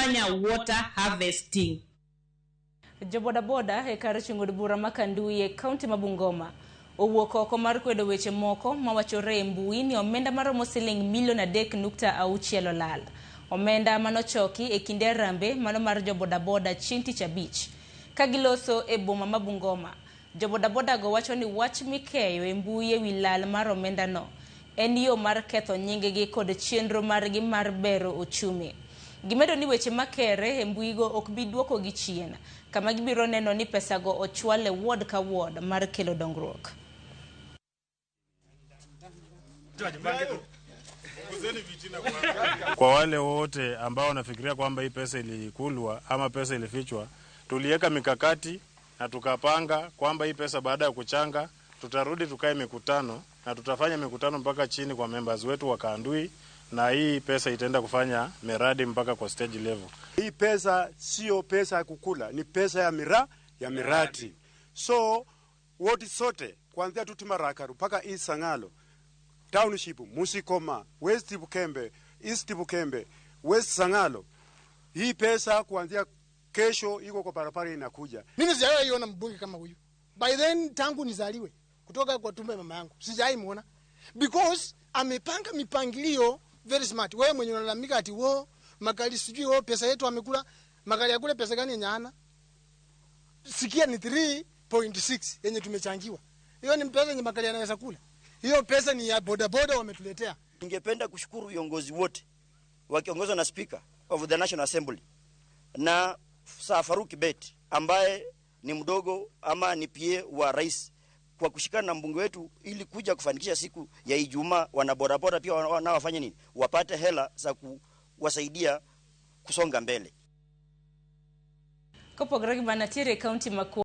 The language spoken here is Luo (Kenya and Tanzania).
Tutafanya water harvesting. Jobodaboda e kar chung' od bura ma Kandui e kaunti ma Bungoma owuok oko mar kwedo weche moko mawachore e mbui ni omenda maromo siling milion 3.6 olal. Omenda manochoki e kinde harambee mano mar jobodaboda chieng' tich abich. Ka giloso e boma ma Bungoma, jobodaboda go wacho ni wach mikeyo e mbui ewi lal mar omenda no en yo mar ketho nying-gi kod chenro margi mar bero ochumi. Gimedo ni weche makere e mbuigo ok bi duokogi chien, kama gibiro neno ni pesago ochwal e ward ka ward mar kelo dongruok. Kwa wale wote ambao wanafikiria kwamba hii pesa ilikulwa ama pesa ilifichwa, tuliweka mikakati na tukapanga kwamba hii pesa baada ya kuchanga tutarudi tukae mikutano na tutafanya mikutano mpaka chini kwa members wetu wa Kandui, na hii pesa itaenda kufanya miradi mpaka kwa stage level. Hii pesa sio pesa ya kukula, ni pesa ya miradi. So wote sote kuanzia Tuti Marakaru mpaka East Sang'alo Township, Musikoma, West Bukembe, East Bukembe, West Sang'alo, hii pesa kuanzia kesho iko kwa barabara inakuja. Mimi sijawahi iona mbunge kama huyu. By then tangu nizaliwe kutoka kwa tumbo ya mama yangu sijawahi muona, because amepanga mipangilio very smart. Wewe mwenye unalalamika ati wo Makali sijui wo pesa yetu amekula, Makali akule pesa gani yenye hana? Sikia ni 3.6 yenye tumechangiwa. Hiyo ni pesa yenye Makali anaweza kula. Hiyo pesa ni ya bodaboda wametuletea. Ningependa kushukuru viongozi wote wakiongozwa na Speaker of the National Assembly na Sir Farouk Bett ambaye ni mdogo ama ni PA wa rais kwa kushikana na mbunge wetu ili kuja kufanikisha siku ya Ijumaa wanabodaboda pia nao wafanye nini? Wapate hela za kuwasaidia kusonga mbele. Kopogore gi mana tiere e kaunti ma